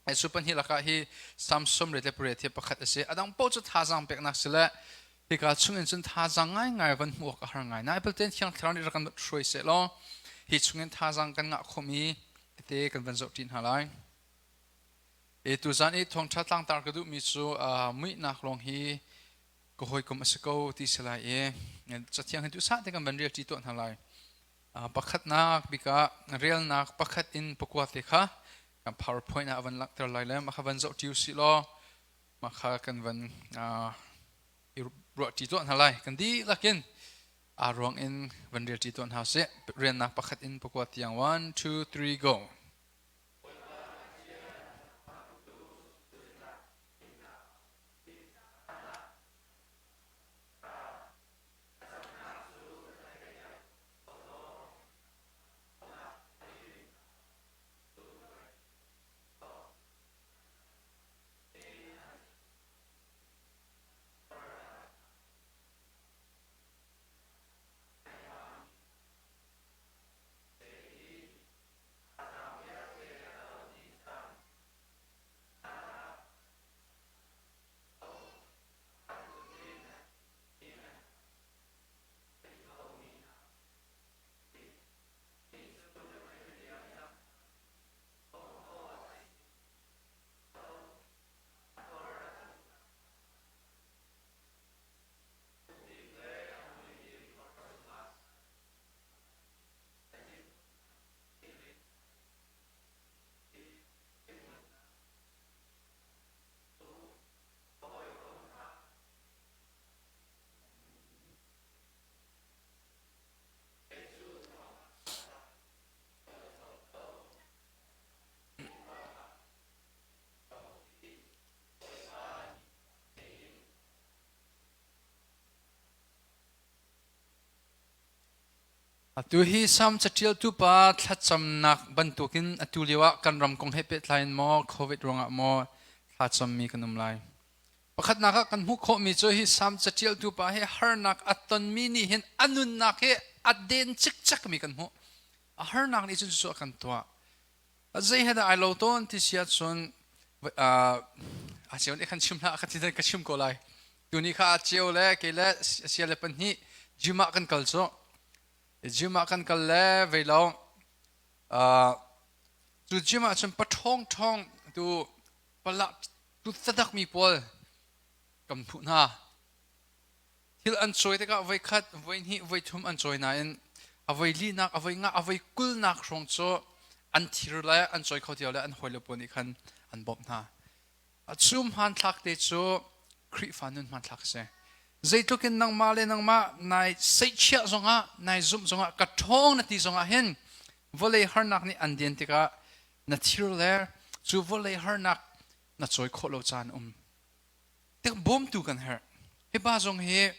Cu pahnih lakah hi Psalm 38 hi pakhat a si. A dang paoh cu thazaang peknak si le hika chungin cun thazaang ngaingai van hmuh awk a har ngai. Nain Pathian Thiang Thlarau nih rak kan hruai seh law hi chungin thazaang kan ngah khawhmi tete kan van zoh ṭi hna lai. E tuzan i thawngṭha tlangtar ka duhmi cu muihnak lawng hi ka hawikom a si ko ti si lai i cathiang hi duhsah te kan van rel ṭi tuah hna lai. Pakhatnak bik ah relnak pakhat in pakua te kha kan PowerPoint ah van langhter lai le mah kha van zoh ṭi usih law mah kha kan van i ruah ṭi tuah hna lai. Kan dihlak in aa ruang in van rel ṭi tuah hna usih. Riannak pakhat in pakua tiang one two three go. Atu hi Salm caṭialtu pa thlacamnak bantukin atu lioah kan ram kong he pehtlai in maw COVID ruangah maw thlacammi kan um lai. Pakhatnak ah kan hmuh khawhmi cu hi Salm caṭialtu pa hi harnak a tonmi nih hin a nunnak hi a den cikcekmi kan hmuh. A harnak nih cun cucu a kan tuah. Zei he dah ai lo tawn ti si ahcun a cheu nih khan chim hlah ka ti ka chim ko lai. Tuni kha a cheu le kei le sia le pahnih gym ah kan kal cu. Gym ah kan kal le vei lo cu gym ah cun paṭhawng ṭhawng tu pala tu tadak mi pawl kan hmuh hna. Thil an cawi tikah voi khat, voi hnih, voi thum an cawi nain a voi linak, a voi nga, a voi kulnak hrawng cu an thir le an cawi kho ti lo le an hawile pawl nih khan an bawmh hna. Cu hmanthlak te cu Khrihfa nun hmanthlak a si. Zeitluk in nangmah le nangmah nai seihchiah zongah, nai zumh zongah, ka ṭhawng na ti zongah hin vawlei harnak nih an den tikah na thir le cu vawlei harnak na cawi khawh lo caan um. Tik bawmtu kan herh. Hi pa zong hi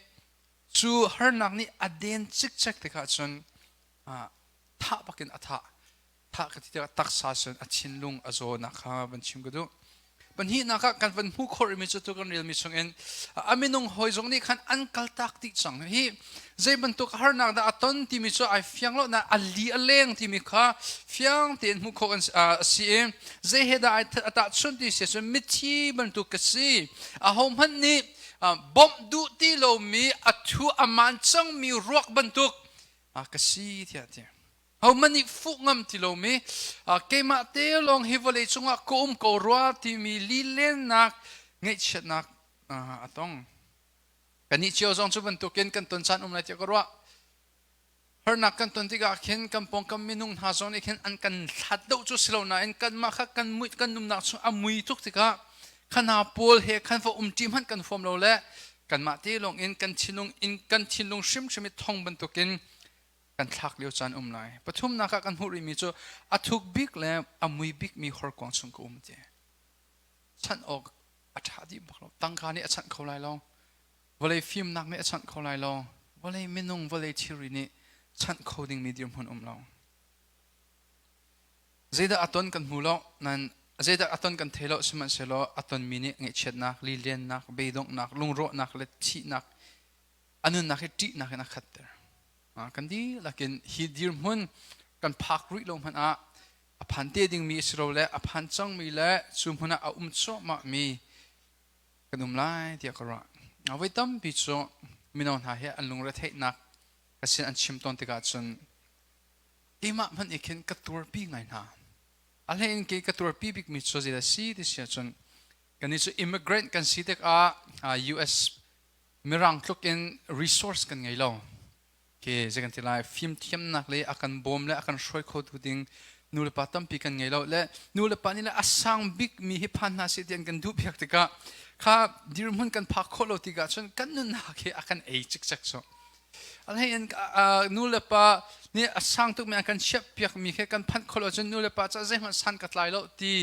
cu harnak nih a den cikcek tikah cun thah bakin a thah. Thah ka ti tikah taksa cun a thinlung a zawnak kha van chim ka duh. Pahnihnak ah kan van hmuh khawh rihmi cu tu kan relmi chungin a minung hawi zong nih khan an kaltak dih cang. Hi zei bantuk harnak dah a ton timi cu ai fiang lo na a li a leng timi kha fiang tein hmuh khawh a si i zei he dah a tahchunh ti si cun mithi bantuk ka si ahohmanh nih bawmh duh ti lomi a thu a maan cangmi ruak bantuk ka si tiah ti hohmanh nih fuh ngam ti lomi keimah te lawng hi vawlei cungah ka um ko rua timi lilennak ngaihchiatnak a tong. Kannih cio zong cu bantukin kan ton caan um lai tiah ka ruah. Harnak kan ton tikah khin kan pawngkam minung hna zong nih khin an kan hlat deuh cu si lo nain kanmah kha kan mui kan nunnak chung a mui tuk tikah khana pawl he khan va um ṭi hmanh kan huam lo le kanmah te lawng in kan thinlung in kan thinlung hrimhrim i thong bantukin kan thlak lio caan um lai. Pathumnak ah kan hmuh rihmi cu a thuk bik le a mui bikmi horkuang chung ka um ti. Chanh awk a ṭha dih bak lo. Tangka nih a chanh kho lai lo. Vawlei fimnak nih a chanh kho lai lo. Vawlei minung, vawlei thilri nih chanh kho dingmi dirhmun um lo. Zeidah a ton kan hmu lo, nan zeidah a ton kan thei lo, sihmanhsehlaw a tonmi nih ngaihchiatnak, liliannak, beidonghnak, lungrawhnak le thihnak, a nunnak hi ṭihnak in a khatter. Kan dihlak in hi dirhmun kan phak rih lo hmanh ah. A phan te dingmi asilole a phan cangmi le cu hmun ah a um cuahmahmi kan um lai tiah ka ruah. Voi tampi cu mino hna hi an lungretheihnak ka sin an chim tawn tikah cun keimah hmanh i khin ka tuarpi ngai hna. A hlei in kei ka tuarpi bikmi cu zeidah a si ti si ahcun kannih cu immigrant kan si tikah US mirang tluk in resource kan ngei lo. Ke zei kan ti lai fimthiamnak le a kan bawm le a kan hruai khotu ding nu le pa tampi kan ngei lo le nu le pa nih le a sang bik mi hi phan hna seh ti an kan duh piak tikah kha dirhmun kan phak khawh lo tikah cun kan nunnak hi a kan ei cikcek so alhei in nu le pa nih a sang tuk mi an kan chiah piak mi khi kan phanh khawh lo cun nu le pa ca zeihmanh san ka tlai lo ti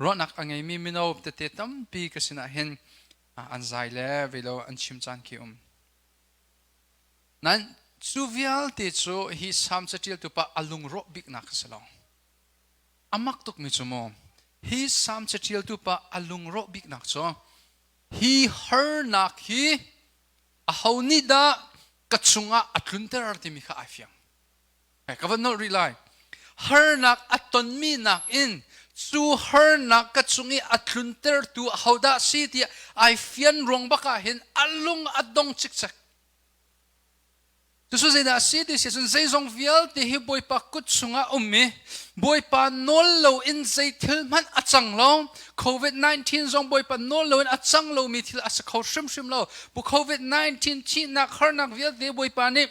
ruahnak a ngeimi mino tete tampi ka sinah hin an zai le velo an chim caan khi um. Nain cu vialte cu hi Salm caṭialtu pa a lungrawh biknak a si lo. A mak tukmi cu maw hi Salm caṭialtu pa a lungrawh biknak cu hi harnak hi aho nih dah ka chungah a tlunter timi kha ai fiang. Ka van nolh rih lai. Harnak a tonmi nakin cu harnak ka cung i a tluntertu ahodah si tiah ai fian ruang bak ah hin a lung a dong cikcek. Cucu zeidah a si ti si cun zeizong vialte hi Bawipa kut chungah um i Bawipa nawl loin zei thil hmanh a cang lo. COVID-19 zong Bawipa nawl loin a cang lomi thil a si kho hrimhrim lo. Bu COVID-19 thihnak harnak vialte Bawipa nih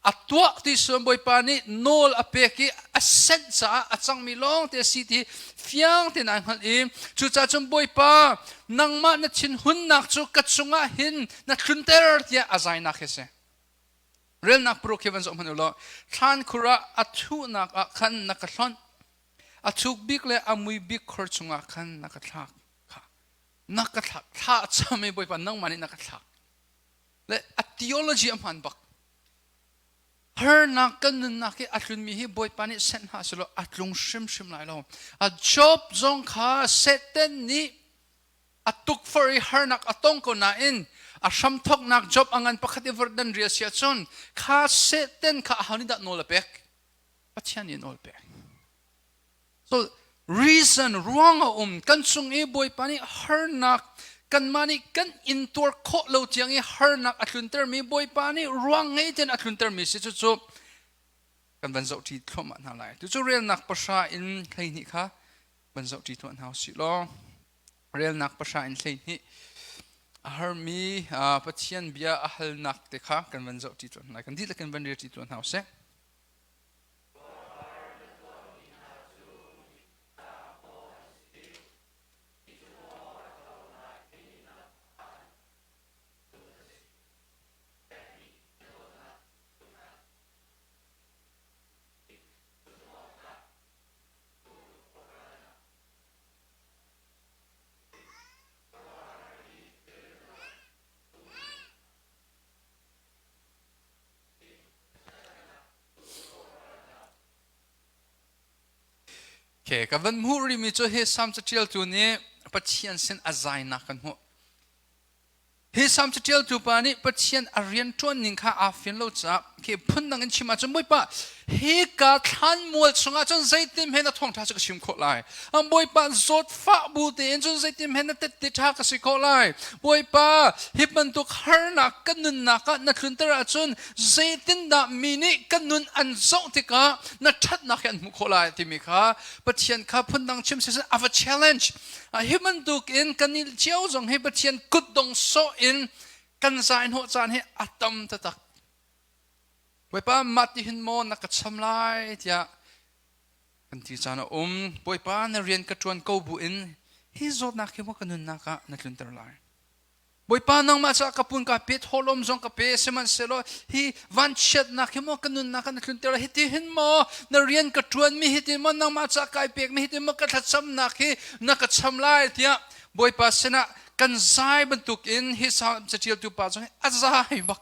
a tuah ti suan Bawipa nih nawl a pek i a senh caah a cangmi lawng te a si ti fiang tein ai hngalh i cucaah cun Bawipa nangmah na thinhunnak cu ka chungah hin na thlunter tiah a zainak hi a si. Relnak paruk hi van zoh hmanh u law thlan khur ah a thuhnak ah khan na ka hlonh a thuk bik le a mui bik khor chungah khan na ka thlak kha na ka thlak thla a cam i Bawipa nangmah nih na ka thlak le a theology a hmaan bak harnak kan nunnak hi a tlunmi hi Bawipa nih senh hna selaw a tlung hrimhrim lai lo a Job zong kha Satan nih a tukforh i harnak a tong ko nain a hramthoknak Job a ngan pakhat i vurdan rial si ahcun kha Satan kha aho nih dah nawl a pek Pathian nih nawl pek So reason ruang a um kan chung i Bawipa nih harnak kanmah nih kan intuar khawh lo tiang i harnak a tluntermi Bawipa nih ruang ngei tein a tluntermi si cucu kan van zohṭi thluahmah hna lai. Tucu relnak pahra in 12 kha van zohṭi tuah hna usih law relnak pahra in 12 a harmi Pathian bia a halnak te kha kan van zohṭi tuah hna lai. Kan dihlak in van relṭi tuah hna usih. Okay, ka van hmuh rihmi cu hi Salm caṭialtu nih Pathian sin a zainak kan hmuh. Hi Salm caṭialtu pa nih Pathian a rianṭuan ning kha aa fian lo caah khi phundang in chim ahcun Bawipa hi ka thlanmual chungah cun zeitin he na thawngṭha cu ka chim khawh lai. Bawipa zawtfah bu tein cun zeitin he na tette ṭha ka si khawh lai. Bawipa hi bantuk harnak ka nunnak ah na tlunter ahcun zeitindah mi nih ka nun an zoh tikah na ṭhatnak hi an hmuh khawh lai timi kha Pathian kha phundang chim siseh a va challenge. Hi bantuk in kan i cio zong hi Pathian kutdong sawh in kan zai hnawh caan hi a tam taktak. Bawipa mah ti hin maw na ka cham lai tiah kan ti caan a um. Bawipa na rian ka ṭuan ko bu in hi zawtnak hi maw ka nunnak ah na tlunter lai. Bawipa nangmah caah ka pun ka pe thawhlawm zong ka pe sihmanhsehlaw hi vanchiatnak hi maw ka nunnak ah na tlunter lai hiti hin maw na rian ka ṭuanmi hiti maw nangmah caah kai pekmi hiti maw ka thlacamnak hi na ka cham lai tiah Bawipa sinah kan zai bantukin hi salm caṭialtu pa zong hi a zai bak.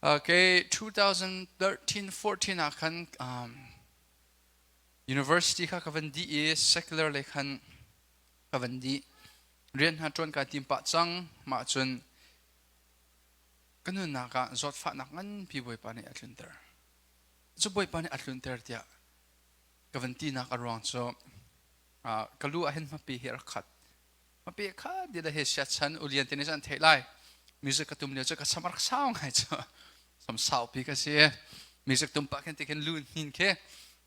Okay, 2013-14 ah khan university kha ka van dih i secular lei khan ka van dih. Rian hna ṭuan kai tim pah cang. Mah cun ka nunnak ah zawtfahnak nganpi Bawipa nih a tlunter. Cu Bawipa nih a tlunter tiah. Ka van tinak a ruang cu ka lu ah hin hmapi hi a rak khat. Hmapi khat dila he siachan ulian te nih cun an theih lai. Music ka tum lio cu ka sam a rak sau ngai cu. Sam saupi ka si. Music tum pah khin ti khin lu hnin khi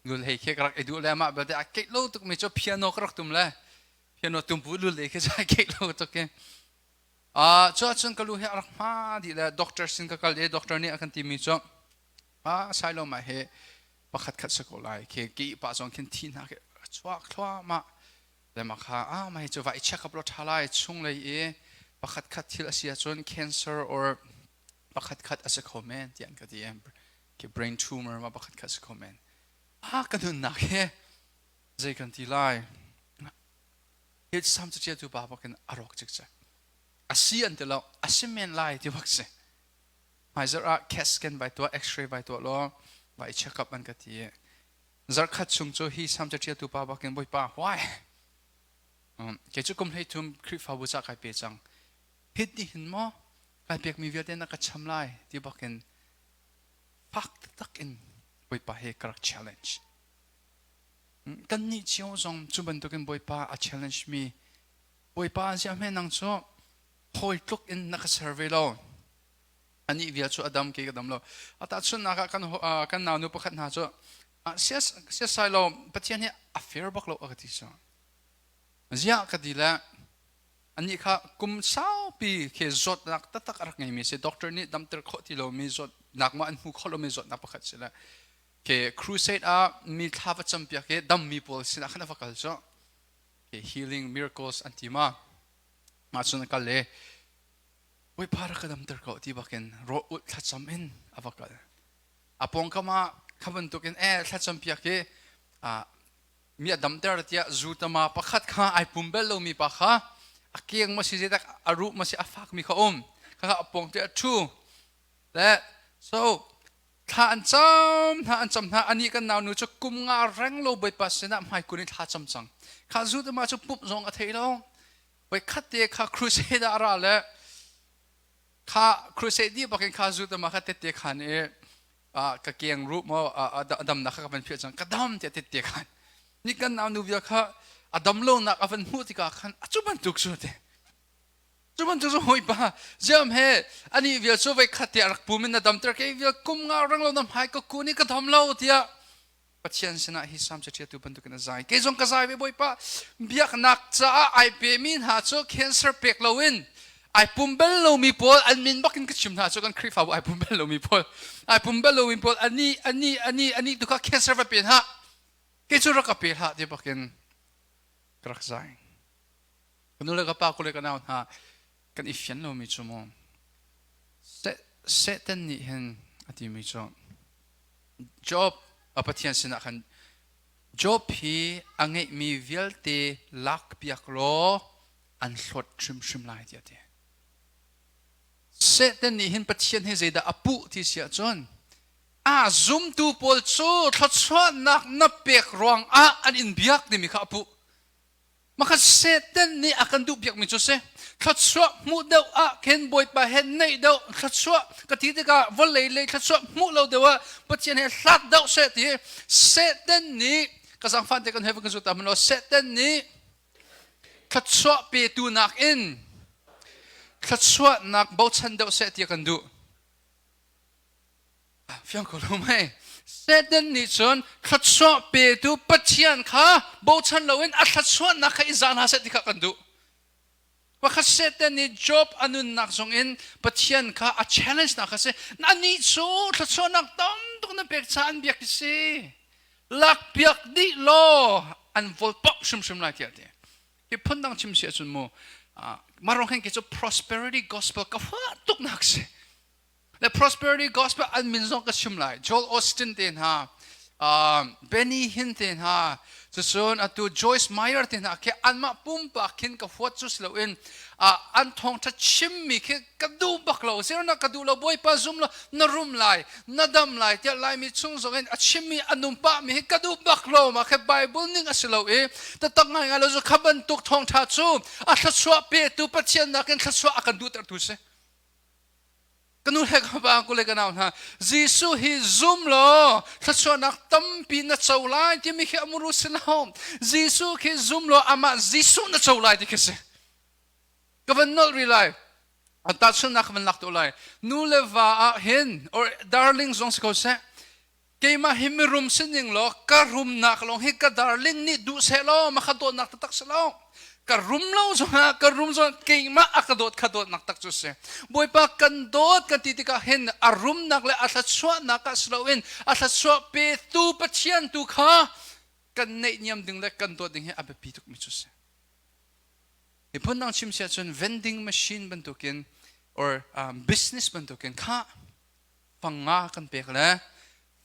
lul hei khi ka rak i duh le mah belte a keih lo tuk mi cu piano ka rak tum le piano tum bu lul lei khi cu a keih lo tuk khi. Cu ahcun ka lu hi a rak hma dih le doctor sin ka kal i doctor nih a kan timi cu a sailo mah hi pakhat khat si ko lai khi ki pa zong khin thi hna khi a chuak thluahmah le mah kha ah mah hi cu va i check up lo tha lai chung lei i pakhat khat thil a si ahcun cancer or pakhat khat a si kho men tiah an ka ti khi brain tumor ma pakhat khat si kho men a ka nunnak hi zei kan ti lai hi sam caṭialtu pa bakin a rawk cikcek a si an ti lo a si men lai ti bak si hmaizarh ah CAT scan vai tuah x-ray vai tuah law vai check up an ka ti zarkhat chung cu hi sam caṭialtu pa bakin bawipa why kei cu kum 13 Khrihfabu ca kai pe cang hit ni hin maw kai pekmi vialte na ka cham lai ti bakin fak taktak in bawipa he ka rak challenge. Kannih cio zong cu bantukin Bawipa a challenge mi Bawipa an si hme nang cu hawi tluk in na ka ser ve lo. Anih vial cu a dam ke ka dam lo. A tahchunhnak ah kan kan naunu pakhat hna cu siasai lo Pathian hi a fair bak lo a ka ti cu. Ziah ka ti le anih kha kum saupi khi zawtnak taktak a rak ngeimi si doctor nih damter khawh ti lomi zawtnak ma an hmu kho lomi zawtnak pakhat si le ke crusade ah mi thla va campiak i dammi pawl sinah khan a va kal cu ke healing miracles an ti ma mah cun a kal i Bawipa rak ka damter ko ti bakin rawl ulh thlacam in a va kal a pawngkam ah kha bantukin e thlacam piak i mi a damter tiah zu tama pakhat kha ai pum bel lomi pa kha a keng ma si zeidak a ruh ma si a fak mi kha um kha a pawng te a thu le so Thla an cam hna an cam hna anih kan nau nu cu kum nga reng lo Bawipa sinah hmaikun in thla cam cang. Kha zu ma cu pumh zong a thei lo. Voi khat te kha crusade ah a ra le kha crusade dih bakin kha zu ma kha tette khan i ka keng rup mo a damnak kha ka van phiah cang ka dam tiah tette khan ni kan nau nu bia kha a dam lo nak a van hmuh tikah khan a cu bantuk cu te Cu bantuk cu hawipa ziam he ani vial cu voi khat tiah rak pum in na damter kei vial kum nga rang lo na hmai ka kun i ka dam lo tiah Pathian sinah hi Salm caṭialtu bantukin a zai. Kei zong ka zai ve Bawipa biaknak caah ai pemi hna cu cancer pek loin ai pum bel lomi pawl an min bakin ka chim hna cu kan Khrihfabu ai pum bel lomi pawl ai pum bel lomi pawl ani ani ani ani tu kha cancer va pe hna kei cu rak ka pe hlah ti bakin ka rak zai. Ka nu le ka pa, kule ka nau hna, kan i fian lomi cu mu Satan nih hin a timi cu Job a Pathian sinah khan Job hi a ngeihmi vialte lakpiak law an hlawt hrimhrim lai tiah a ti. Satan nih hin Pathian hi zeidah a puh ti si ahcun a zumtu pawl cu thluachuahnak na pek ruangah an in biak timi kha a puh. Makhat Satan nih a kan duhpiakmi cu si thluachuah hmuh deuh ah khin Bawipa he neih deuh thluachuah ka ti tikah vawlei lei thluachuah hmuh lo deuh ah Pathian he hlat deuh seh ti Satan nih ka zaangfah te kan he kan zuta hmanh law Satan nih thluachuah petu nakin thluachuahnak bochan deuh seh ti a kan duh. Fiang ko lo mei. Satan nih cun thluachuah petu Pathian kha bochan loin a thluachuahnak kha i za hna seh ti kha kan duh. Pakhat Satan nih Job a nunnak zongin Pathian kha a challenge nak kha si. Anih cu thluachuahnak tam tuk na pek caah an biak ti si. Lak piak dih law an volpok hrimhrim lai tiah ti. Hi phundang chim si ahcun mu marong hen ke cu prosperity gospel ka hua tuk nak si. Le prosperity gospel an min zong ka chim lai. Joel Osteen te hna, Benny Hinn te hna, cucun atu Joyce Meyer te hna khi anmah pumpak khin ka huat cu si loin an thawngṭha chimmi khi ka duh bak lo. Zeirana ka duh lo Bawipa zum lo na rum lai, na dam lai tiah Laimi chung zong in a chimmi a nung pahmi hi ka duh bak lo. Mah khi Bible ning a si lo i taktak ngaingai lo cu kha bantuk thawngṭha cu a thluachuah petu Pathian nakin thluachuah a kan duhtertu si. Ka nu le ka pa, ku le ka nau hna, Jesuh hi zum law thluachuahnak tampi na co lai timi khi a muru si lo. Jesuh khi zum law amah Jesuh na co lai ti khi si. Ka van nolh rih lai. Tahchunhnak ka van lak tuah lai. Nu le va ah hin, or darling zong si ko seh, keimah hi mirum sining law ka rumnak lawng hi ka darling nih duh seh law ma kha dawtnak taktak si lo. Ka rum lo zongah ka rum zongah keimah a ka dawt kha dawtnak tak cu si. Bawipa kan dawt kan ti tikah hin a rumnak le a thluachuahnak ah si loin a thluachuah petu Pathian tu kha kan neihniam ding le kan dawt ding hi a biapi tukmi cu si. Hi phundang chim si ahcun vending machine bantukin or business bantukin kha fang nga kan pek le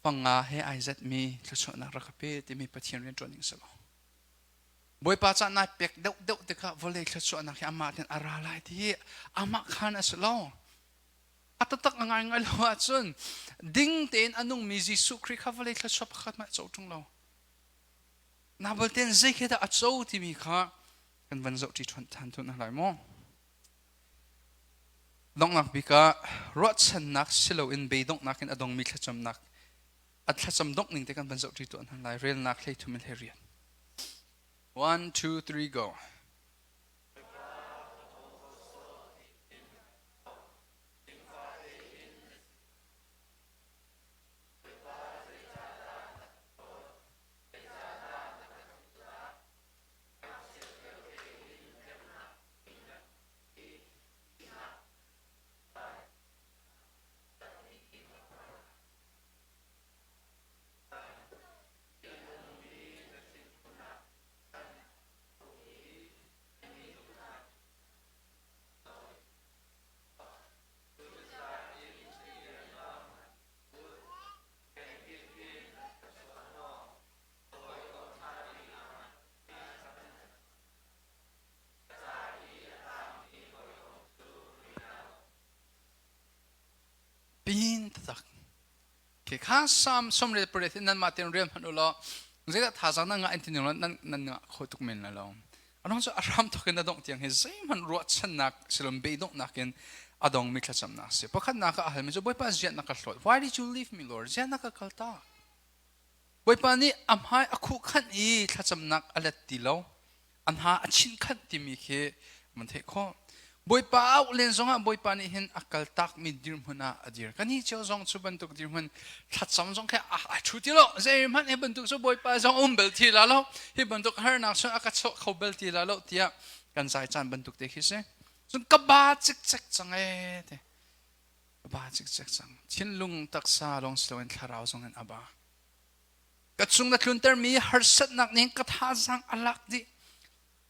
fang nga he ai zatmi thluachuahnak rak ka pe timi Pathian rian ṭuan ding si lo. Bawipa ca nai pek deuh deuh tikah vawlei thluachuahnak hi amah ten a ra lai ti hi amah khan a si lo. A taktak a ngai ngai lo ahcun ding tein a nungmi Jesuh Khrih kha vawlei thluachuah pakhat hmanh a co ṭung lo. Nabal ten zei khi dah a co timi kha kan van zoh ṭi ṭhan tun lai maw? Donghnak bik ah ruahchannak siloin beidonghnak in a dongmi thlacamnak a thlacam dongh ning te kan van zoh ṭi tuah hna lai relnak 13 in 18. 1 2 3 go. Pin taktak. Khi kha Psalm 38 hi nanmah tein rel hmanh u law zeidah thazaang nan ngah in ti ning law nan nan ngah kho tuk men lai lo. A dong cu a hram thawk in a dongh tiang hi zeihmanh ruahchannak silom beidonghnak in a dongmi thlacamnak a si. Pakhatnak ah a halmi cu Bawipa ziah na ka hlawt? Why did you leave me, Lord? Ziah na ka kaltak? Bawipa nih a hmai a khuhkhanh i thlacamnak a let ti lo. A hna a chinkhanh timi khi man theih khawh. Bawipa auh len zongah Bawipa nih hin a kaltakmi dirhmun ah a dir. Kan hi cio zong cu bantuk dirhmun thlacam zong khi a thu ti lo. Zeihmanh hi bantuk cu Bawipa zong um bel ti la lo. Hi bantuk harnak cu a ka chuah kho bel ti la lo tiah kan zai caan bantuk te khi si. Cun ka ba cikcek cang ee te. Ka ba cikcek cang. Thinlung taksa lawng si loin thlarau zong in a ba. Ka chung na tluntermi harsatnak nih ka thazaang a lak dih.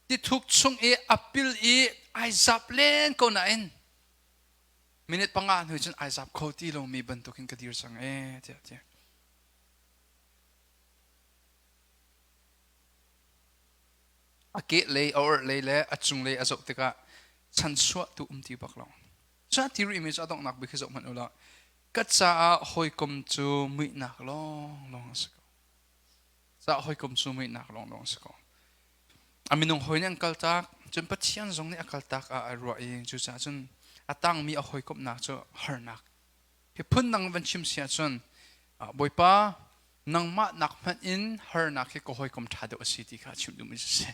Tithuk chung i a pil i ai zap len ko nain minute 5 hnu cun ai zap kho ti lomi bantukin ka dir cang ee tiah a ti. A kehlei, a orhlei le a cunglei a zoh tikah chanchuah tu um ti bak lo. Cu ti rihmi cu a donghnak bik hi zoh hmanh u law ka caah hawikom cu muihnak lawnglawng a si ko. Caah hawikom cu muihnak lawnglawng a si ko. A minung hawi nih an kaltak, cun Pathian zong nih a kaltak ah a ruah i cucaah cun a tangmi a hawikomhnak cu harnak. Hi phundang van chim si ahcun Bawipa nangmah nak hmanh in harnak hi ka hawikom ṭha deuh a si ti kha a chim duhmi cu si.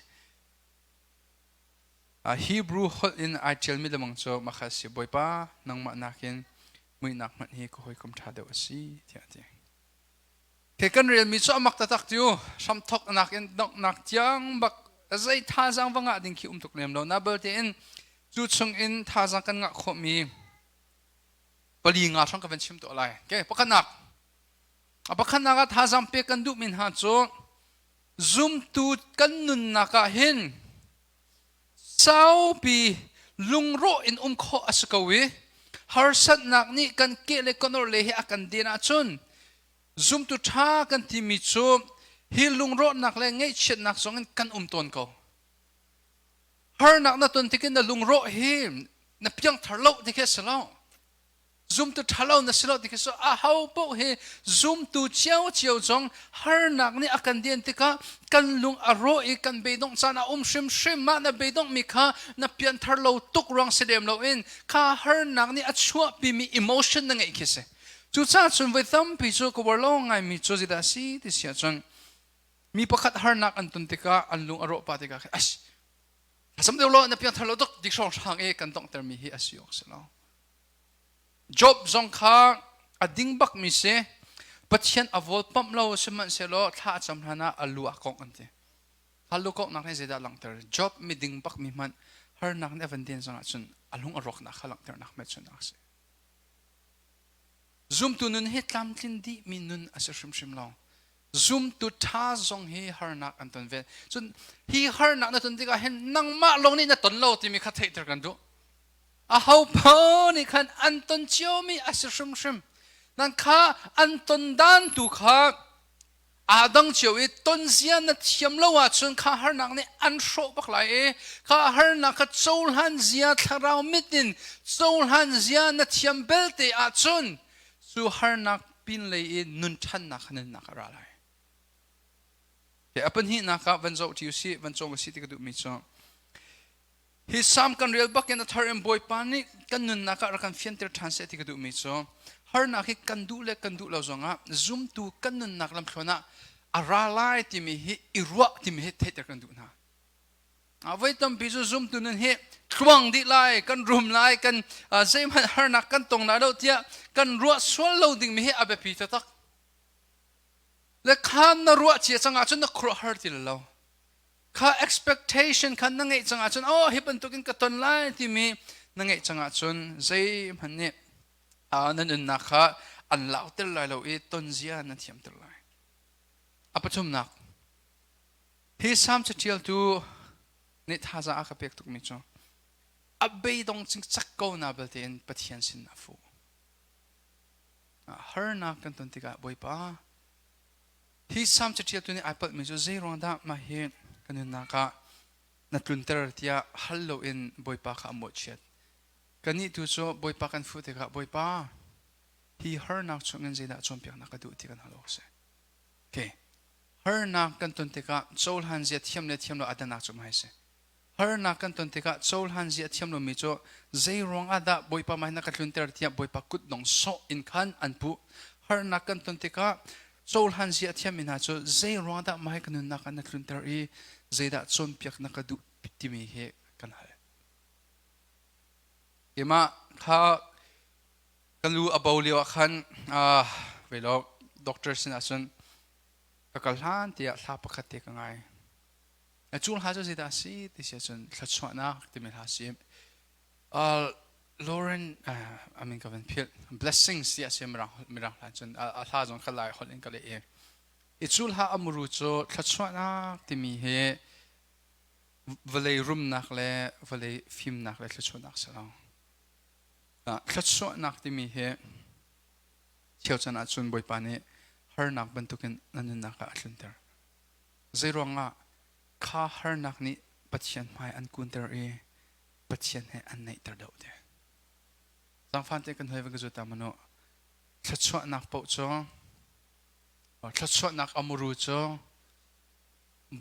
Hebrew holh in ai ṭialmi lemang cu mah kha a si. Bawipa nangmah nakin muihnak hmanh hi ka hawikom ṭha deuh a si tiah a ti. Khi kan relmi cu a mak taktak tiu. Hramthawknak in donghnak tiang bak zei thazaang va ngah ding khi um tuk lem lo. Na belte in cu chung in thazaang kan ngah khawhmi pali nga hrawng ka van chim tuah lai. Okay, pakhatnak. A pakhatnak ah thazaang pek kan duhmi hna cu zumtu kan nunnak ah hin saupi lungrawh in um khawh a si ko i harsatnak nih kan ke le kan orh le hi a kan den ahcun zumtu ṭha kan timi cu hi lungrawhnak le ngaihchiatnak zong in kan um tawn ko. Harnak na ton tikin na lungrawh hi na piangthar lo ti khi a si lo. Zumtu ṭhalo na si lo ti khi cu aho paoh hi zumtu ciocio zong harnak nih a kan den tikah kan lung a rawh i kan beidongh caan a um hrimhrim. Mah na beidonghmi kha na pianthar lo tuk ruang si lem loin kha harnak nih a chuahpimi emotion na ngeih khi si. Cucaah cun voi tampi cu ka uar lo ngaimi cu zeidah a si ti si ahcun mi pakhat harnak an ton tikah an lung a rawh pah tikah khin as sam deuh lo na piangthar lo tuk dik hrawnghrang i kan donghtermi hi a si awk si lo. Job zong kha a ding bakmi si. Pathian a vawlpamh lo sihmanhsehlaw thla a cam hlan ah a lu ah kongh an ti. Kha lu konghnak nih zeidah langhter? Job miding bakmi hmanh harnak nih a van den zongah cun a lung a rawknak kha langhternak hmelchunhnak a si. Zumtu nun hi tlamtlin dihmi nun a si hrimhrim lo. Zumtu ṭha zong hi harnak an ton ve. Cun hi harnak na ton tikah hin nangmah lawng nih na ton lo timi kha theihter kan duh. Aho paoh nih khan an ton ciomi a si hrimhrim. Nan kha an ton dan tu kha aa dang cio i ton zia na thiam lo ahcun kha harnak nih an hrawh bak lai i kha harnak kha cohlan zia thlarau mit in cohlan zia na thiam belte ahcun cu harnak pinlei i nun ṭhannak kha nunnak a ra lai. A pahnihnak ah van zoh ṭi usih, van cawng usih ti ka duhmi cu Hi Salm kan rel bakin a thar in Bawipa nih kan nunnak ah rak kan fianter ṭhan seh ti ka duhmi cu harnak hi kan duh le kan duh lo zongah zumtu kan nunnak lamthluan ah a ra lai timi hi i ruah timi hi theihter kan duh hna. Voi tampi cu zumtu nun hi tluang dih lai, kan rum lai, kan zeihmanh harnak kan tong lai lo tiah kan ruah sual lo dingmi hi a biapi taktak. Le khan na ruah cia cang ahcun na khuaruahhar ti lo. Kha expectation kha na ngeih cang ahcun oh hi bantukin ka ton lai timi na ngeih cang ahcun zeihmanh nih na nunnak kha an lauter lai lo i tonzia na thiamter lai. A pathumnak, hi Salm caṭialtu nih thazaang a ka pek tukmi cu a beidong cingcak ko na belte in Pathian sin a fuh. Harnak kan ton tikah Bawipa Hi Salm caṭialtu nih ai palhmi cu zei ruang dah mah hi ka nunnak ah na tlunter tiah hal loin Bawipa kha a mawhchiat. Kannih tu cu Bawipa kan fuh tikah Bawipa, hi harnak chungin zeidah cawnpiaknak ka duh ti kan hal awk a si. Okay. Harnak kan ton tikah cohlan zia thiam le thiam lo a dannak cu mah hi si. Harnak kan ton tikah cohlan zia thiam lomi cu zei ruang ah dah Bawipa mah hi na ka tlunter tiah Bawipa kutdong sawh in khan an puh. Harnak kan ton tikah cohlan zia a thiammi hna cu zei ruang dah mah hi ka nunnak ah na tlunter i zeidah cawnpiak na ka duh timi hi kan hal. Keimah kha ka lu a bo lio ah khan velo doctor sin ah cun ka kal hlan tiah hla pakhat te ka ngai. Cu hla cu zeidah a si ti si ahcun thluachuahnak timi hla a si. Lauren I mean ka van philh blessings ti a si mirang mirang hla cun a hla zong kha lai holh in ka leh i i cu hla a muru cu thluachuahnak timi hi vawlei rumnak le vawlei fimnak le thluachuahnak si lo. Thluachuahnak timi hi cheu can ahcun Bawipa nih harnak bantukin na nunnak ah a tlunter. Zeiruangah kha harnak nih Pathian hmai an kunter i Pathian he an naihter deuh te. Zangfan te kan hoi van ka zuta manu thluachuahnak paoh cu thluachuahnak a muru cu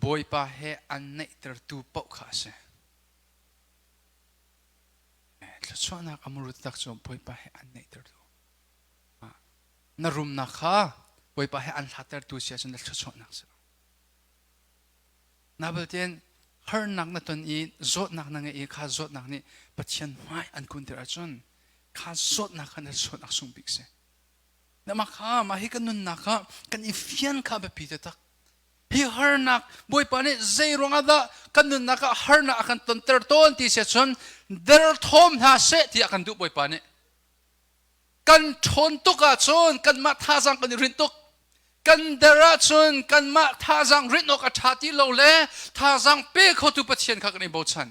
Bawipa he an naihtertu paoh kha a si. Thluachuahnak a muru tak cu Bawipa he an naihtertu. Na rumnak kha Bawipa he an hlattertu si ahcun na thluachuahnak si. Nabaltein harnak na ton i zawtnak na ngeih i kha zawtnak nih Pathian hmai an kunter ahcun kha zawtnak kha na zawtnak sung bik si. Na mah kha mah hi kan nunnak ah kan i fian kha biapi taktak. Hi harnak Bawipa nih zei ruangah dah kan nunnak ah harnak a kan tonter tawn ti si ahcun derthawm hna seh tiah kan duh Bawipa nih. Kan ṭhawn tuk ahcun kanmah thazaang kan i rinh tuk. Kan der ahcun kanmah thazaang rinh awk a ṭha ti lo le thazaang pe khotu Pathian kha kan i bochan.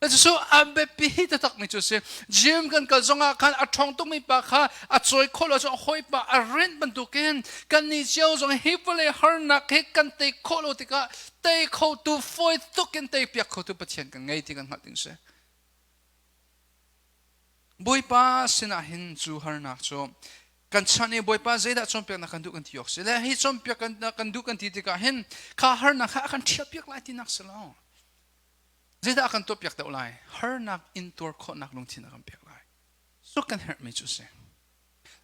Cucu a biapi taktakmi cu a si. Gym kan kal zongah khan a ṭhawng tukmi pa kha a cawi khawh lo cu a hawipa a rinh bantukin kannih cio zong hi vawlei harnak hi kan tei khawh lo tikah tei khotu fawi tuk in tei piak khotu Pathian kan ngei ti kan hngalh ding si. Bawipa sinah hin cu harnak cu kan chan i Bawipa zeidah cawnpiaknak kan duh kan ti awk si le hi cawnpiak kan duh kan ti tikah hin kha harnak kha a kan ṭhialpiak lai tinak si lo. Zeidah a kan tuahpiak deuh lai? Harnak intuar khawhnak lungthin a kan pek lai. Cu kan herhmi cu a si.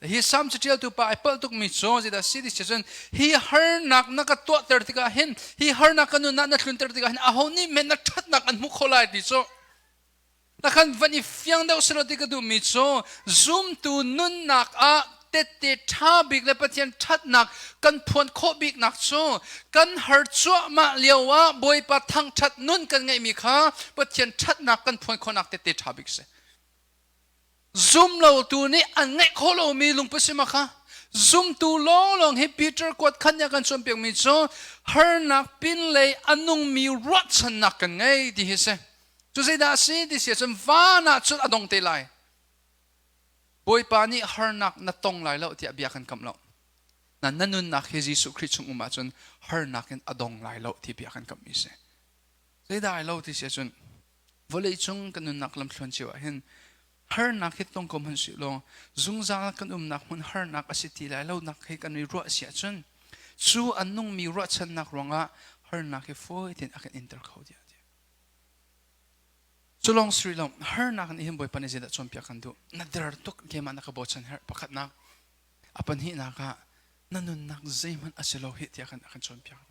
Hi Salm caṭialtu pa ai palh tukmi cu zeidah si ti cun hi harnak na ka tuahter tikah hin hi harnak ka nun ah na tlunter tikah hin aho nih men na ṭhatnak an hmuh khawh lai ti cu na kan van i fiang deuh selaw ti ka duhmi cu zumtu nunnak ah tette ṭha bik le Pathian ṭhatnak kan phuan khawh biknak cu kan har cuahmah lio ah Bawipa thangṭhat nun kan ngeihmi kha Pathian ṭhatnak kan phuan khawhnak tette ṭha bik si. Zum lotu nih an ngeih khawh lomi lungput si ma kha? Zumtu lawnglawng hi Peter kuat khan nih a kan cawnpiakmi cu harnak pinlei a nungmi ruahchannak kan ngei ti hi si. Cu zeidah a si ti si ahcun van ah cun a dong te lai. Bawipa nih harnak na tong lai lo tiah bia kan kamh lo. Na na nunnak hi Jesuh Khrih chung um ahcun harnak in a dong lai lo ti bia kan kamhmi si. Zeidah ai lo ti si ahcun vawleicung kan nunnak lamthluan cio ah hin harnak hi tong ko hmanh sih law zungzal kan umnak hmun harnak a si ti lai lo nak hi kan i ruah si ahcun cu an nungmi ruahchannak ruangah harnak hi fawi tein a kan inter kho tiah ti. Cu lawng si lo harnak nih hin Bawipa nih zeidah cawnpiak kan duh na der tuk keimah na ka bochan herh pakhatnak a pahnihnak ah na nunnak zeihmanh a si lo hi tiah kan a kan cawnpiak.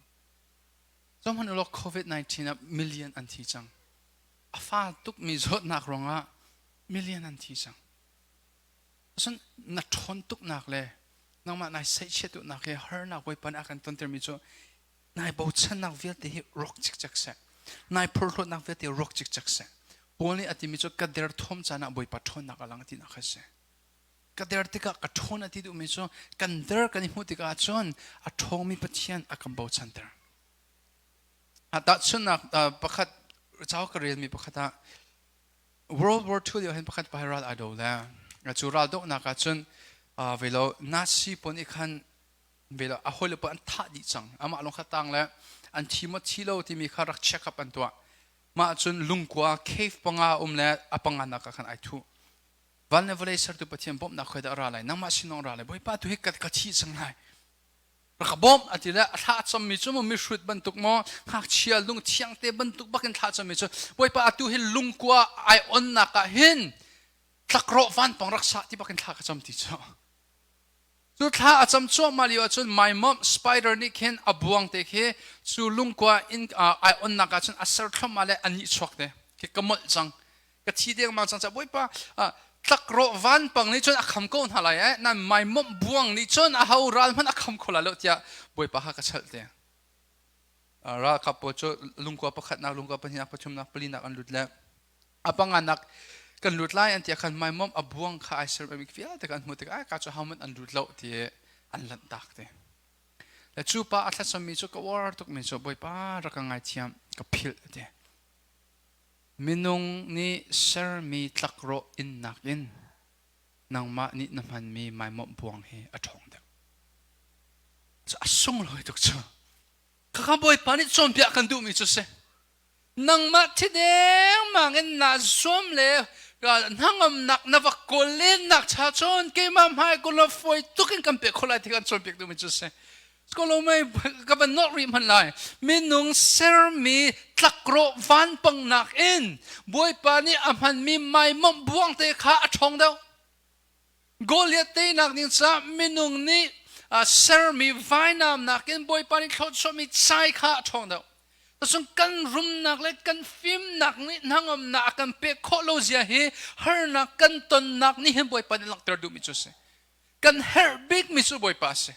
Zohhmanh ulaw COVID-19 ah million an thi cang. A fa tukmi zawtnak ruangah million an thi cang. Cun na ṭhawn tuknak le nangmah nai seihchiat tuknak hi harnak Bawipa nih a kan tontermi cu nai bochannak vialte hi rawk cikcek seh. Nai phorhlawtnak vialte rawk cikcek seh. Paul nih a timi cu ka derthawm caan ah Bawipa ṭhawnnak a lang tinak kha a si. Ka der tikah ka ṭhawn a ti duhmi cu kan der kan i hmuh tikah cun a ṭhawngmi Pathian a kan bochanter. Tahchunhnak pakhat cauk ka relmi pakhat ah World War II lio hin pakhat pa ral ai do le cu ral dohnak ah cun velo Nazi pawl nih khan velo a hawile pawl an thah dih cang amah lawng kha tang le an thi maw thi lo timi kha rak check up an tuah mah cun lungkua cave panga um le a panga nak ah khan ai thuh Van le vawlei sertu Pathian bawmhnak khoi dah a ra lai? Nangmah sin ra lai. Bawipa tu hi ka thi cang lai. Rak ka bawmh a ti le a thla cammi cu maw mihrut bantuk maw ngakchia lung thiang te bantuk bakin thla cammi cu Bawipa atu hi lungkua ai onnak ah hin tlakrawh vanpang rak sah ti bakin thla ka cam ti cu. Cu thla a cam cuahmah lio ahcun maimawmh spider nih khin a buang te khi cu lungkua in ai onnak ah cun a ser thluahmah le a nih chuak te khi ka molh cang ka thi dengmang cang ca Bawipa tlakrawh vanpang nih cun a kham ko hna lai eh nan maimawmh buang nih cun a ho ral hmanh a kham kho lai lo tiah Bawipa kha ka chalh te ralkap pawl cu lungkua pakhatnak lungkua pahnihnak pathumnak palinak an lut le a panganak kan lut lai an ti khan maimom a buang kha ai ser mi vialte kan hmuh tikah ka cu hauman an lut lo ti an lanh tak te le cu pa a thlacam mi cu ka uar tuk mi cu Bawipa rak ka ngaithiam ka philh ti minung nih sermi tlakrawh innak in nangmah nih na hmanmi maimawmh buang hi a ṭhawng deuh cu a sunglawi tuk cu khakha Bawipa nih cawnpiak kan duhmi cu si Nangmah thi dengmang in naa zuam le hnangamnak na va kawl lennak cha cun keimah hmai ko la fawi tuk in kan pek kho lai ti kan cawnpiak duhmi cu si. Ko lo mei ka van nawlh rih hmanh lai. Minung sermi tlakrawh vanpangnak in Bawipa nih a hmanmi maimawmh buang te kha a ṭhawng deuh. Goliath teinak ding caah minung nih sermi vainam nakin Bawipa nih thlawhchuahmi chai kha a ṭhawng deuh. Cun kan rumnak le kan fimnak nih hnangamnak a kan pek khawh lo zia hi harnak kan tonnak nih hin Bawipa nih langhter duhmi cu a si. Kan herh bikmi cu Bawipa a si.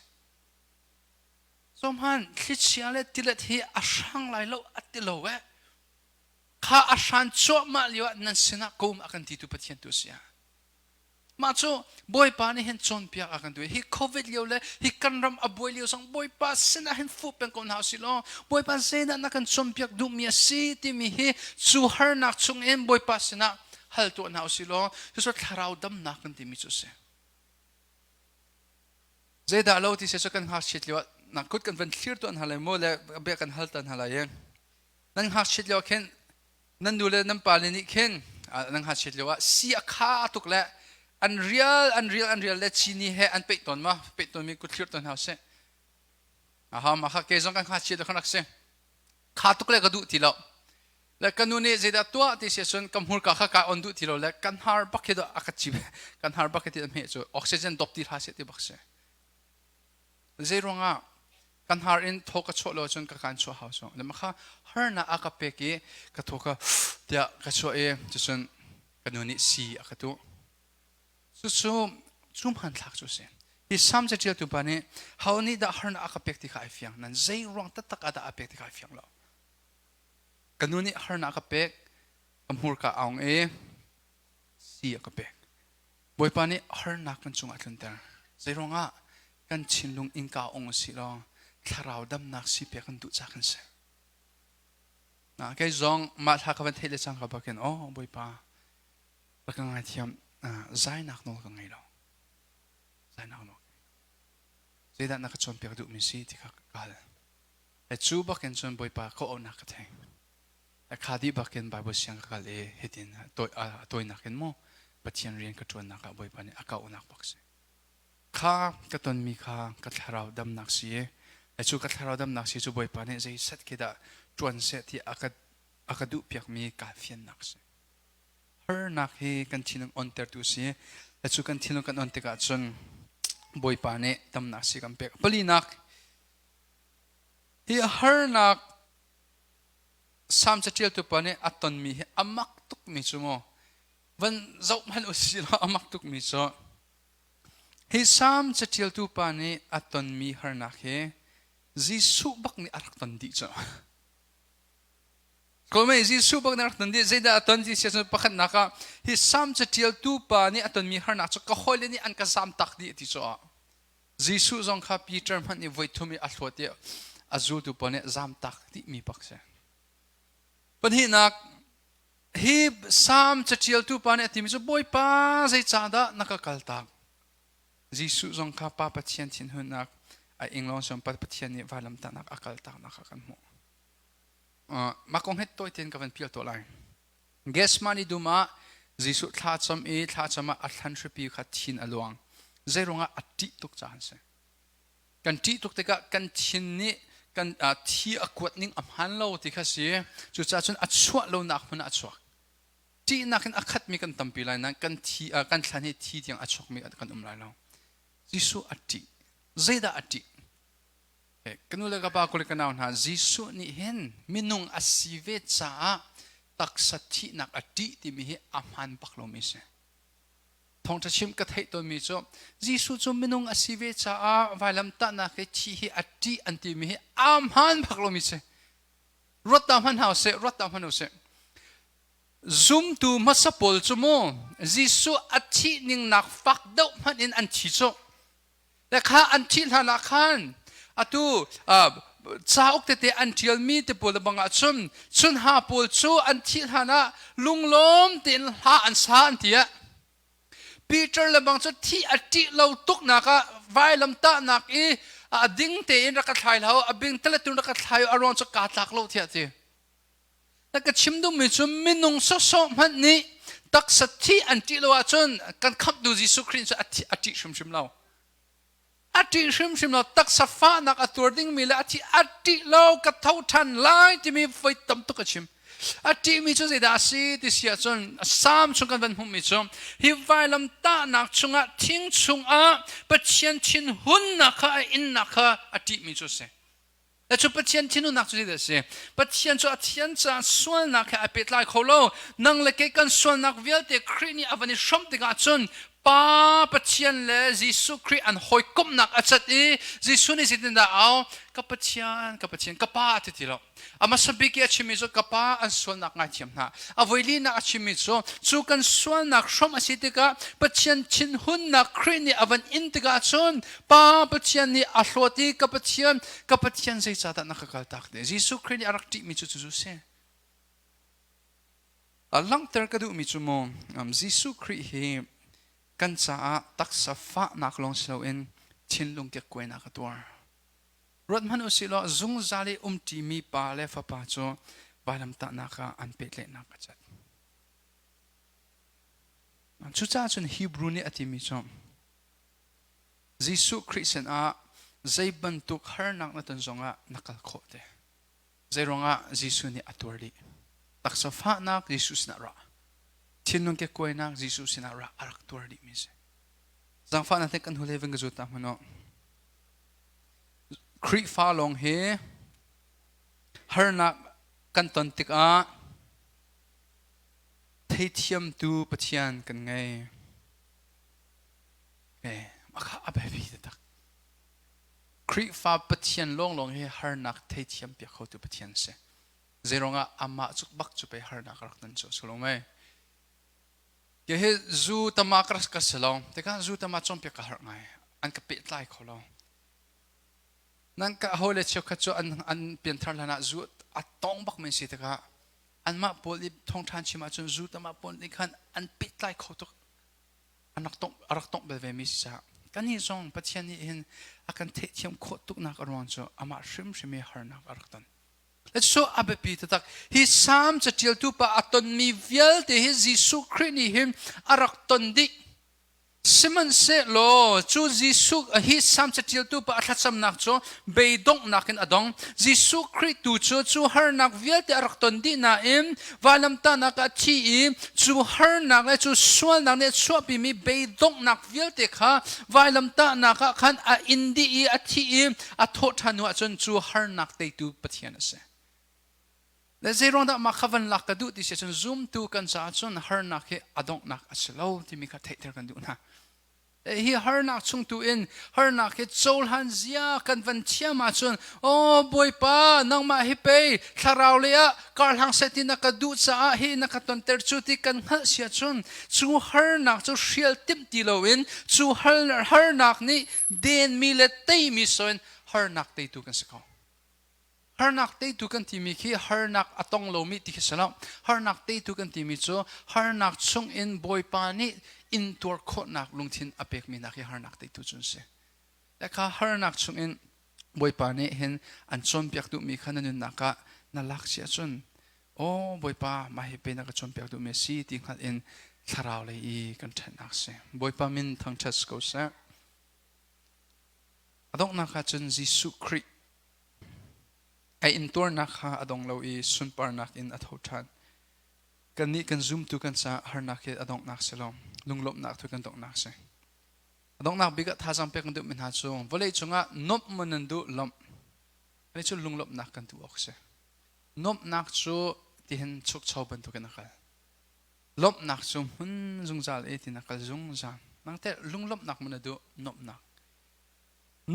Zohhmanh, thlichia le tilet hi a hrang lai lo a ti lo eh. Kha a hran cuahmah lio ah nan sinah ka um a kan titu Pathian tu a si ah. Mah cu Bawipa nih hin cawnpiak a kan duh. Hi COVID lio le hi kan ram a buai lio zong Bawipa sinah hin fuh peng ko hna usih law Bawipa zeidah na kan cawnpiak duhmi a si timi hi cu harnak chung in Bawipa sinah hal tuah hna usih law cucu thlarau damnak kan timi cu a si. Zeidah lo ti se cu kan ngakchiat lio ah na kut kan van thlir tuah hna lai mu le bia kan hal ta hna lai i nan ngakchiat lio khin nan nu le nan pa le nih khin nan ngakchiat lio ah si a kha tuk le. An rial an rial an rial le chini he an peih tawn ma peih tawn mi kut thlir tawn hna sih. Aha ma kha ke zong kan kha chia kan rak si. Kha tuk le ka duh ti lo. Le ka nu nih zeidah tuah ti si cun ka hmurka kha kai on duh ti lo le kan har bak hi a ka chim kan har bak hi ti hme cu oxygen dop ti hlah seh ti bak si. Zei ruangah kan har in thaw ka chuah lo cun ka kan chuah hau so. Le ma kha harnak a ka pek i ka thaw ka tiah ka chuah i cucun ka nu nih si a ka tuh. Cucu cu hmanthlak cu a si. Hi Salm caṭialtu pa nih ho nih dah harnak a ka pek ti kha ai fiang nan zei ruang taktak ah dah a pek ti kha ai fiang lo. Ka nu nih harnak a ka pek, ka hmurka aung i si a ka pek. Bawipa nih harnak kan cungah a tlunter. Zei ruangah kan thinlung innka ong u sih law thlarau damnak si pek kan duh ca kan si. Na kei zong mah thla ka van theih le cangka bakin oh Bawipa rak ka ngaithiam zainak nawl ka ngei lo zainak nawl zeidah na ka cawnpiak duhmi si ti kha ka hal e cu bakin cun Bawipa ka auhnak ka thei e kha dih bakin Bible siang ka kal i hitin tawinak in maw Pathian rian ka ṭuannak ah Bawipa nih a ka auhnak bak si kha ka tonmi kha ka thlarau damnak si e cu ka thlarau damnak si cu Bawipa nih zei set khi dah ṭuan seh ti a ka duhpiakmi kaa fiannak si Harnak hi kan thinlung ontertu si. Cu kan thinlung kan on tikah cun Bawipa nih damnak si kan pek. Palinak, hi harnak Salm caṭialtu pa nih a tonmi hi a mak tukmi cu mu van zoh hmanh u sih law a mak tukmi cu hi Salm caṭialtu pa nih a tonmi harnak hi Jesuh bak nih a rak ton dih cu. Kawlmei Jesuh bak nih rak ton dih zeidah a ton ti si ahcun pakhatnak ah hi Salm caṭialtu pa nih a tonmi harnak cu ka hawile nih an ka zamtak dih ti cu ah Jesuh zong kha Peter hmanh nih voi thum i a hlawt i a zultu pawl nih zamtak dihmi bak si. Pahnihnak hi Salm caṭialtu pa nih a timi cu Bawipa zeicahdah na ka kaltak? Jesuh zong kha Pa Pathian thinhunnak a ing lawng siam Pa Pathian nih vailamtahnak a kaltaknak kha kan hmuh. Mah kong he tawi tein ka van pial tuah lai. Gethsemane dum ah Jesuh thlacam i thlacam ah a thlan hripi kha thin a luang. Zei ruangah a ṭih tuk caah an si. Kan ṭih tuk tikah kan thin nih kan thi a kuat ning a hmaan lo ti kha si. Cucaah cun a chuah lonak hmun ah a chuak. Ṭihnak in a khatmi kan tampi lai nain kan thi kan thlan hi thi tiang a chuakmi kan um lai lo. Jesuh a ṭih. Zeidah a ṭih? Ka nu le ka pa kule ka nau hna Jesuh nih hin minung a si ve caah taksa thihnak a ṭih timi hi a hmaan bak lomi a si. Thawngṭha chim ka theih tawnmi cu Jesuh cu minung a si ve caah vailamtahnak hi thi hi a ṭih an timi hi a hmaan bak lomi a si. Ruat ta hmanh hau seh, ruat ta hmanh u sih. Zumtu hmasa pawl cu mu Jesuh a thih ning nak fak deuh hmanh in an thi cu. Le kha an thih hlan ah khan atu cauk tete an ṭialmi te pawl bang ah cun chunha pawl cu an thih hlan ah lunglawm tein hla an sa an ti ah Peter le bang cu thih a ṭih lo tuknak ah vailam tahnak i a ding tein rak ka thlai hlah a bing taletun rak ka thlai a ruang cu kaa tlak lo tiah ti. Na ka chim duhmi cu minung sawsawh hmanh nih taksa thi an ṭih lo ahcun kan khamhtu Jesuh Khrih cu a ṭih hrimhrim lo. A ṭih hrimhrim lo. Taksa fahnak a tuar dingmi le a thi a ṭih lo ka tho ṭhan lai timi voi tam tuk a chim. A ṭihmi cu zeidah a si ti si ahcun Salm chung kan van hmuhmi cu hi vailam tahnak chungah thing chungah Pathian thinhunnak kha a innak kha a ṭihmi cu a si. Cu Pathian thinhunnak cu zeidah a si? Pathian cu a thian caah sualnak he ai pehtlai kho lo. Nang le kei kan sualnak vialte Khrih nih a van i hrawmh tikah cun Pa Pathian le Jesuh Khrih an hawikomhnak a cat i Jesuh nih zeitindah au? Ka Pathian, ka Pathian, ka Pa ti ti lo. A hmasa bik i a chimmi cu ka Pa an sualnak ngaithiam hna. A voilinak a chimmi cu cu kan sualnak hrawmh a si tikah Pathian thinhunnak Khrih nih a van in tikah cun Pa Pathian nih a hlawt i ka Pathian, ka Pathian zeicahdah na ka kaltak te? Jesuh Khrih nih a rak ṭihmi cu cucu si. A langhter ka duhmi cu mu Jesuh Khrih hi kan caah taksa fahnak lawng si loin thinlung kekkuainak a tuar. Ruat hmanh u sih law zungzal i umṭimi pa le fapa cu vailamtahnak ah an pehtlaihnak a cat. Cucaah cun Hebrew nih a timi cu Jesuh Khrih sinah zei bantuk harnak na ton zongah na kal khawh te. Zeiruangah Jesuh nih a tuar dih. Taksa fahnak Jesuh sinah ra. Thinlung kekkuainak Jesuh sinah ra a rak tuar dihmi si. Zaangfahnak te kan hule ving ka zut ta hmanh u. Khrihfa lawng hi harnak kan ton tikah theithiamtu Pathian kan ngei. Eh, mah a biapi taktak. Khrihfa Pathian lawnglawng hi harnak theithiam piak khotu Pathian si. Zeiruangah amah cuk bak cu pei harnak rak ton cu a si lo mei. Ke hi zu tama ka ka si lo. Tikah zu tama cawnpiak ka harh ngai. An ka pehtlai kho lo. Nan ka hawile cheukhat cu an an pianthar hlan ah zu a tong bak men si tikah anmah pawl i thawngṭhan chim ahcun zu tama pawl nih khan an pehtlai kho tuk. An rak tongh a rak tongh bal ve mi si caah kannih zong Pathian nih hin a kan theihthiam khawh tuknak a ruang cu amah hrimhrim i harnak a rak ton. So a biapi taktak. Hi Salm caṭialtu pa a tonmi vialte hi Jesuh Khrih nih hin a rak ton dih. Sihmanhsehlaw cu Jesuh hi Salm caṭialtu pa a thlacamnak cu beidonghnak in a dong. Jesuh Khrih tu cu cu harnak vialte a rak ton dih nain vailamtahnak ah a thi i cu harnak le cu sualnak nih a chuahpimi beidonghnak vialte kha vailamtahnak ah khan a in dih i a thi i a thawh ṭhan hnu ahcun cu harnak teitu Pathian a si. Le zeiruang dah mah kha van lak ka duh ti si cun zumtu kan caah cun harnak hi a donghnak a si lo timi kha theihter kan duh hna. Hi harnak chung tu in harnak hi cohlan zia kan van thiam ahcun aw Bawipa nangmah hi pei thlarau lei ah karhlang set in na ka duh caah hi na ka tonter cu ti kan hngalh si ahcun cu harnak cu hrial timh ti loin cu harnak nih denmi le teimi soin harnak teitu kan si ko. Harnak teitu kan timi khi harnak a tong lomi ti khi si lo. Harnak teitu kan timi cu harnak chungin Bawipa nih intuar khawhnak lungthin a pekmi hna khi harnak teitu cu an si. Le kha harnak chungin Bawipa nih hin an cawnpiak duhmi kha na nunnak ah na lak si ahcun aw Bawipa mah hi pe na ka cawnpiak duhmi a si ti hngalh in thlarau lei i kan ṭhatnak si. Bawipa min thangṭhat si ko seh. A donghnak ah cun Jesuh Khrih a intuarnak kha a dong lo i sunparnak in a tho ṭhan. Kannih kan zumtu kan caah harnak hi a donghnak si lo, lunglawmhnak tu kan donghnak si. A donghnak bik ah thazaang pek kan duhmi hna cu vawlei cungah nuamh maw nan duh lawmh. Ani cu lunglawmhnak kan duh awk si. Nuamhnak cu tihin chukcho bantukin a kal. Lawmhnak cu hmun zungzal e tin a kal zungzal. Nang teh lunglawmhnak maw na duh nuamhnak?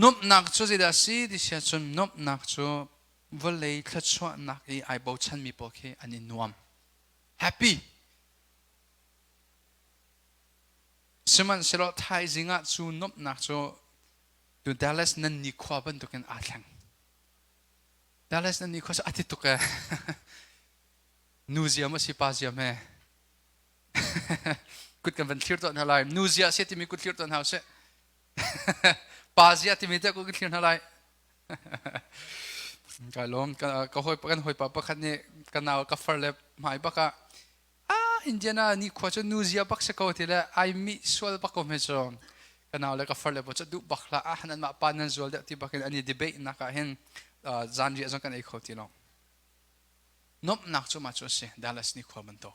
Nuamhnak cu zeidah a si ti si ahcun nuamhnak cu vawlei thluachuahnak i ai bochanmi pawl khi an i nuam. Happy. Sihmanhsehlaw thaizing ah cu nuamhnak cu tu Dallas nan nikhua bantukin aa thleng. Dallas nan nikhua cu a ti tuk ee. Nu zia maw si pa zia hme? Kut kan van thlir tuah hna lai. Nu zia si timi kut thlir tuah hna usih. Pa zia timi te kut kan thlir hna lai. Ka lawm ka hawi kan hawipa pakhat nih ka nau ka far le hmai bak ah ah Indiana ni khua cu nu zia bak si ko ti le ai mi sual bak ko hme cu ka nau le ka far le bo cu duh bak hlah ah nan mah pa nan zual deuh ti bak in an i debate nak ah hin zan riah zong kan ei kho ti lo. Nuamhnak cu mah cu a si Dallas nih khua bantuk.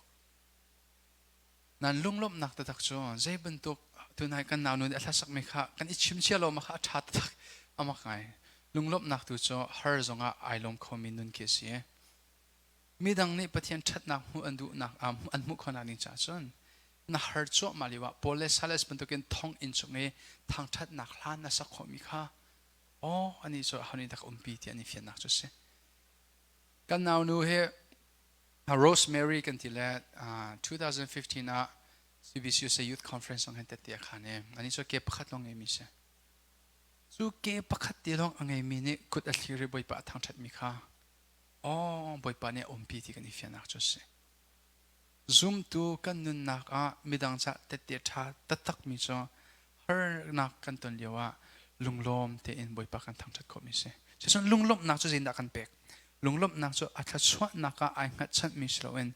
Nan lunglawmhnak taktak cu zei bantuk tunai kan nau nu nih a hlasakmi kha kan i chim cia lo ma kha a ṭha taktak amak ngai. Lunglawmhnak tu cu har zongah ai lawm khomi nun khi a si. Midang nih Pathian ṭhatnak hmuh an duhnak an hmuh khawhnak ding caah cun na har cuahmah lio ah Paul le Silas bantukin thonginn chung i thangṭhatnak hla na sak khawhmi kha aw anih cu aho nih dah ka umpi ti an i fiannak cu a si. Kan naunu hi Rosemary kan ti le 2015 ah CBCUSA Youth Conference zong hin tette a khan i ani cu ke pakhat lawng ngeimi si. Cu ke pakhat te lawng a ngeimi nih kut a thlir i Bawipa a thangṭhatmi kha aw Bawipa nih a umpi ti kan i fiannak cu a si. Zumtu kan nunnak ah midang cah tette ṭha taktakmi cu harnak kan ton lio ah lunglawm tein Bawipa kan thangṭhat khawhmi si. Cucun lunglawmhnak cu zeitindah kan pek? Lunglawmhnak cu a thluachuahnak ah ai hngatchanhmi si loin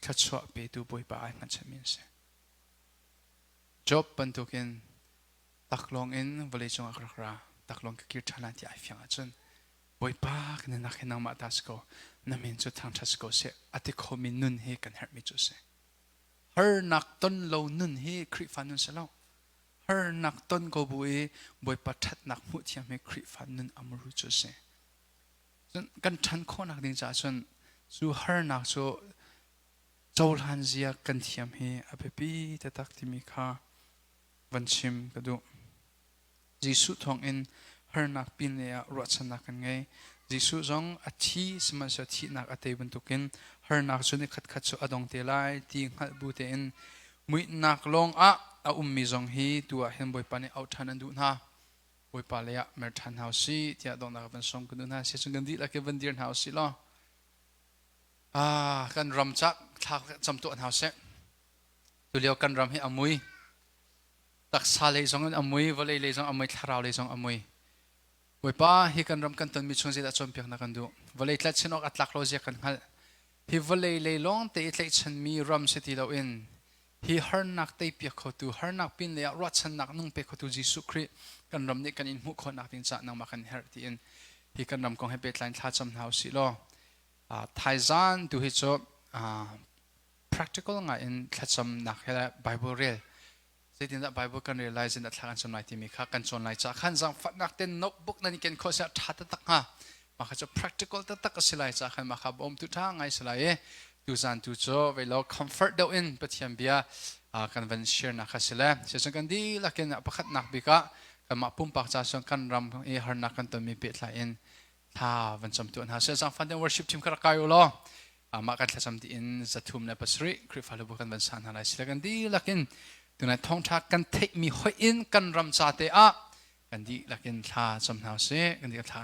thluachuah petu Bawipa ai hngatchanhmi an si. Job bantukin taklawng in vawlei cungah ka rak ra, taklawng ka kir ṭhan lai ti ai fiang ahcun Bawipa kan nunnak hi nangmah ta si ko, na min cu thangṭhat si ko seh a ti khomi nun hi kan herhmi cu a si. Harnak ton lo nun hi Khrihfa nun si lo. Harnak ton ko bu i Bawipa ṭhatnak hmuh thiam hi Khrihfa nun a muru cu a si. Cun kan ṭhan khawhnak ding caah cun cu harnak cu cohlan zia kan thiam hi a biapi taktak timi kha van chim ka duh. Jesuh thawngin harnak pinlei ah ruahchannak kan ngei. Jesuh zong a thi sihmanhsehlaw thihnak a tei bantukin harnak cu ni khatkhat cu a dong te lai ti hngalh bu tein muihnak lawng ah a ummi zong hi tu ah hin Bawipa nih auh ṭhan an duh hna. Bawipa lei ah mer ṭhan hna usih tiah donghnak van sawm kan duh hna. Sicun kan dihlak in van dir hna usih law ah kan ram cak thla cam tuah hna usih. Tulio kan ram hi a mui. Taksa lei zong in a mui, vawlei lei zong a mui, thlarau lei zong a mui. Bawipa, hi kan ram kan tonmi chung zeidah cawnpiaknak kan duh? Vawlei tlaihchan awk a tlak lo zia kan hngalh. Hi vawlei lei lawng te i tlaihchanmi ram si ti loin hi harnak teipiak khotu, harnak pin lei ah ruahchannak nung pe khotu Jesuh Khrih kan ram nih kan in hmuh khawhnak ding caah nangmah kan herh tiin hi kan ram kong he pehtlai in thlacam hna usih law thaizan tu hi cu practical ngai in thlacamnak he Bible rel zeitindah Bible kan rel lai zeitindah thla kan cam lai timi kha kan cawn lai ca khan zaangfahnak ten notebook nan i ken khawh siah ṭha taktak hnga mah kha cu practical taktak a si lai ca khan mah kha bawm tu ṭha ngai si lai i tuzan tu cu veilo comfort deuh in Pathian bia kan van share nak kha si le sicun kan dihlak in pakhatnak bik ah kanmah pumpak ca cun kan ram i harnak kan tonmi pehtlai in thla van cam tu hna seh zaangfan ten worship team kha rak kai u law amah kan thlacam tiin 307 Khrihfa hlubu kan van sa hna lai sila kan dihlak in tunai thawngtha kan theihmi hoih in kan ram ca te ah kan dihlak in thla cam hna usih kan dihlak thla.